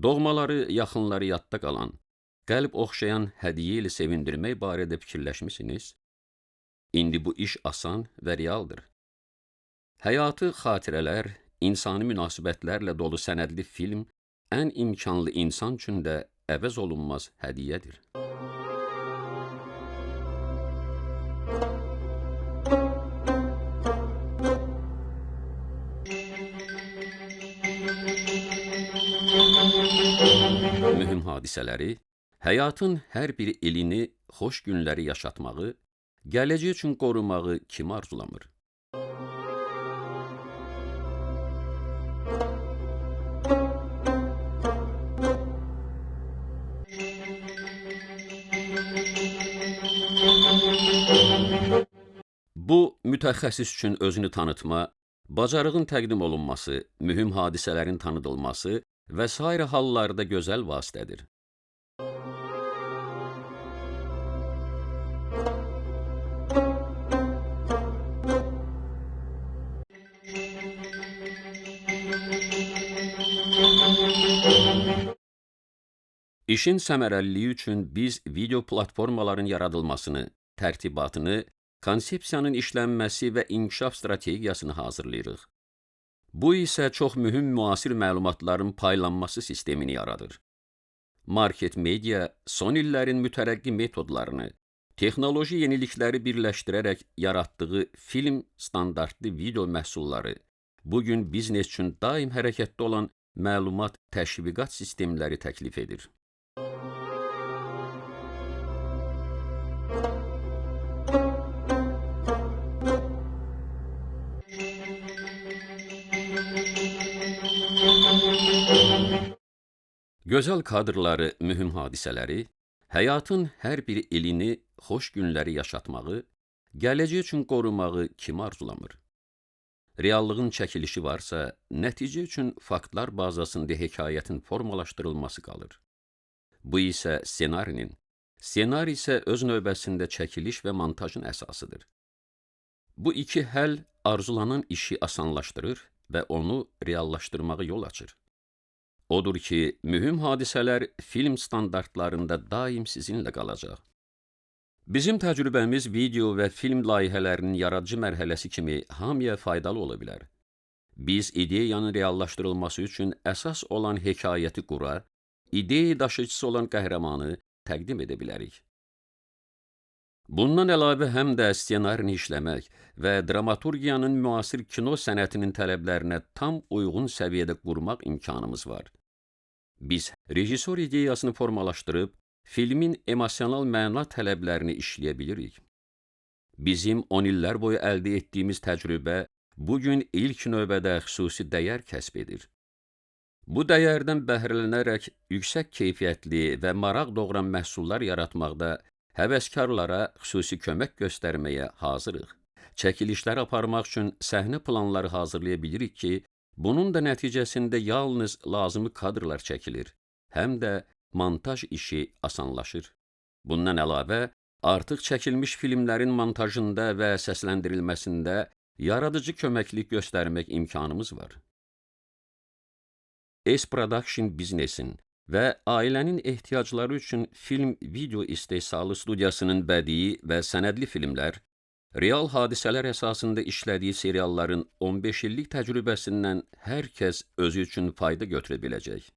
Doğmaları, yaxınları yadda qalan, qəlb oxşayan hədiyyə ilə sevindirmək barədə fikirləşmisiniz? İndi bu iş asan və realdır. Həyatı xatirələr, insani münasibətlərlə dolu sənədli film ən imkanlı insan üçün də əvəz olunmaz hədiyyədir. Mühüm hadisələri, həyatın hər bir ilini xoş günləri yaşatmağı, gələcək üçün qorumağı kim arzulamır? Bu, mütəxəssis üçün özünü tanıtma, bacarığın təqdim olunması, mühüm hadisələrin tanıdılması və sair hallarda gözəl vasitədir. İşin səmərəliliyi üçün biz video platformaların yaradılmasını, tərtibatını, konsepsiyanın işlənməsi və inkişaf strategiyasını hazırlayırıq. Bu isə çox mühüm müasir məlumatların paylanması sistemini yaradır. Market media son illərin mütərəqqi metodlarını, texnoloji yenilikləri birləşdirərək yaratdığı film standartlı video məhsulları, bugün biznes üçün daim hərəkətdə olan məlumat təşviqat sistemləri təklif edir. Gözəl kadrları, mühüm hadisələri, həyatın hər bir ilini xoş günləri yaşatmağı, gələcək üçün qorumağı kim arzulamır? Reallığın çəkilişi varsa, nəticə üçün faktlar bazasında hekayətin formalaşdırılması qalır. Bu isə ssenarinin, ssenari isə öz növbəsində çəkiliş və montajın əsasıdır. Bu iki həll arzulanan işi asanlaşdırır və onu reallaşdırmağa yol açır. Odur ki, mühüm hadisələr film standartlarında daim sizinlə qalacaq. Bizim təcrübəmiz video və film layihələrinin yaradıcı mərhələsi kimi hamıya faydalı ola bilər. Biz ideyanın reallaşdırılması üçün əsas olan hekayəti qura, ideya daşıyıcısı olan qəhrəmanı təqdim edə bilərik. Bundan əlavə həm də ssenarini işləmək və dramaturgiyanın müasir kino sənətinin tələblərinə tam uyğun səviyyədə qurmaq imkanımız var. Biz rejissor ideyasını formalaşdırıb, filmin emosional məna tələblərini işləyə bilirik. Bizim 10 illər boyu əldə etdiyimiz təcrübə bugün ilk növbədə xüsusi dəyər kəsb edir. Bu dəyərdən bəhrələnərək yüksək keyfiyyətli və maraq doğuran məhsullar yaratmaqda həvəskarlara xüsusi kömək göstərməyə hazırıq. Çəkilişlər aparmaq üçün səhnə planları hazırlaya bilirik ki, bunun da nəticəsində yalnız lazımi kadrlar çəkilir, həm də montaj işi asanlaşır. Bundan əlavə, artıq çəkilmiş filmlərin montajında və səsləndirilməsində yaradıcı köməklik göstərmək imkanımız var. S-Production biznesin və ailənin ehtiyacları üçün film-video istehsalı studiyasının bədii və sənədli filmlər, real hadisələr əsasında işlədiyi serialların 15 illik təcrübəsindən hər kəs özü üçün fayda götürə biləcək.